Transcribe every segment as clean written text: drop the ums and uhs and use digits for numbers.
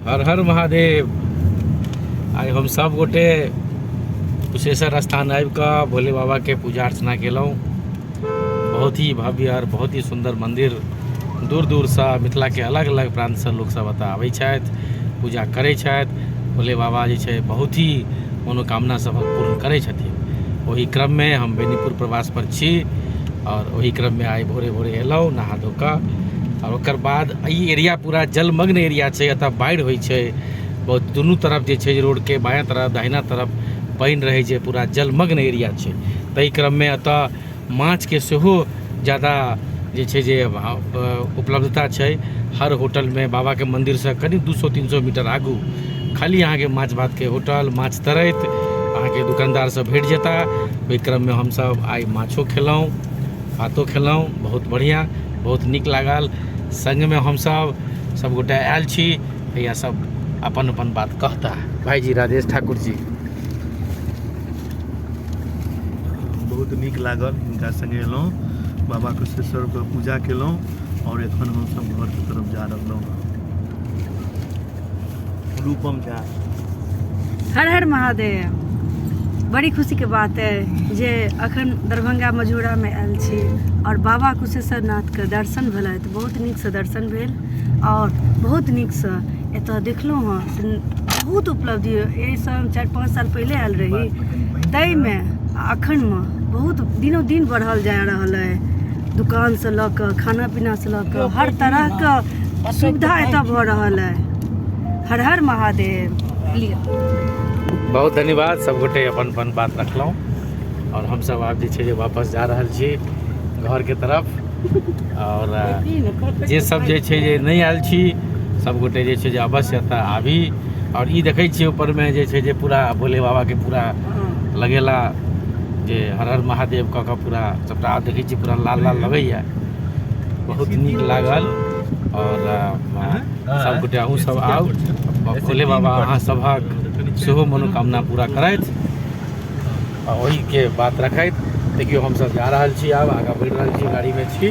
हर हर महादेव। आइ हम सब गोटे कुशेश्वर स्थान आबि कऽ भोले बाबाके पूजा अर्चना केलहुँ। बहुत ही भव्य आओर बहुत ही सुन्दर मन्दिर। दूर दूरसँ मिथिलाके अलग अलग प्रान्तसँ लोकसभ एतऽ आबै छथि, पूजा करै छथि। भोले बाबा जे छै बहुत ही मनोकामना सभक पूर्ण करै छथिन। ओहि क्रममे हम बेनीपुर प्रवासपर छी आओर ओहि क्रममे आइ भोरे भोरे एलहुँ नहा धो कऽ। आओर ओकर बाद ई एरिया पूरा जलमग्न एरिया छै, एतऽ बाढ़ि होइ छै बहुत। दुनू तरफ जे छै रोडके बायाँ तरफ दाहिना तरफ पानि रहै छै, पूरा जलमग्न एरिया छै। ताहि क्रममे एतऽ माछके सेहो जादा जे छै जे उपलब्धता छै। हर होटलमे बाबाके मन्दिरसँ कनि 200 300 मीटर आगू खाली अहाँके माछ भातके होटल, माछ तरैत अहाँके दोकानदार सब भेट जेता। ओहि क्रममे हमसब आइ माछो खेलहुँ, भातो खेलहुँ, बहुत बढ़िआँ, बहुत नीक लागल। सङ्गमे हमसब सबगोटे आयल छी। भैया सब अपन अपन बात कहता। भाईजी राजेश ठाकुर जी। बहुत नीक लागल, हिनका संगे एलहुँ, बाबा कुशेश्वरके पूजा केलहुँ आओर एखन हमसब घरके तरफ जा रहलहुँ हँ। रूपम झा। हर हर महादेव। बड़ी खुशीके बात अइ जे अखन दरभंगा मझौरामे आयल छी आओर बाबा कुशेश्वर नाथके दर्शन भेलै तऽ बहुत नीकसँ दर्शन भेल आओर बहुत नीकसँ एतऽ देखलहुँ हँ से बहुत उपलब्धि। एहिसँ हम 4-5 साल पहिले आयल रही, ताहिमे आ अखनमे बहुत दिनो दिन बढ़ल जा रहल अइ। दोकानसँ लऽ कऽ खाना पीनासँ लऽ कऽ हर तरहके सुविधा एतऽ भऽ रहल अइ। हर हर महादेव। लिअ। बहुत धन्यवाद, सबगोटे अपन अपन बात रखलहुँ आओर हमसब आब जे छै जे वापस जा रहल छी घरके तरफ। आओर जे सब जे छै जे नहि आयल छी सबगोटे जे छै जे अवश्य एतऽ आबी। आओर ई देखै छियै ऊपरमे जे छै जे पूरा भोले बाबाके पूरा लगेला जे हर हर महादेव कऽ कऽ पूरा सबटा देखै छियै, पूरा लाल लाल लगैए, बहुत नीक लागल। आओर सबगोटे अहूँ सब आउ, भोले बाबा अहाँ सभक सेहो मनोकामना पूरा करथि आ ओहिके बात रखैत देखियौ हमसब जा रहल छी, आब आगाँ बढ़ि रहल छी, गाड़ीमे छी।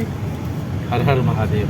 हर हर महादेव।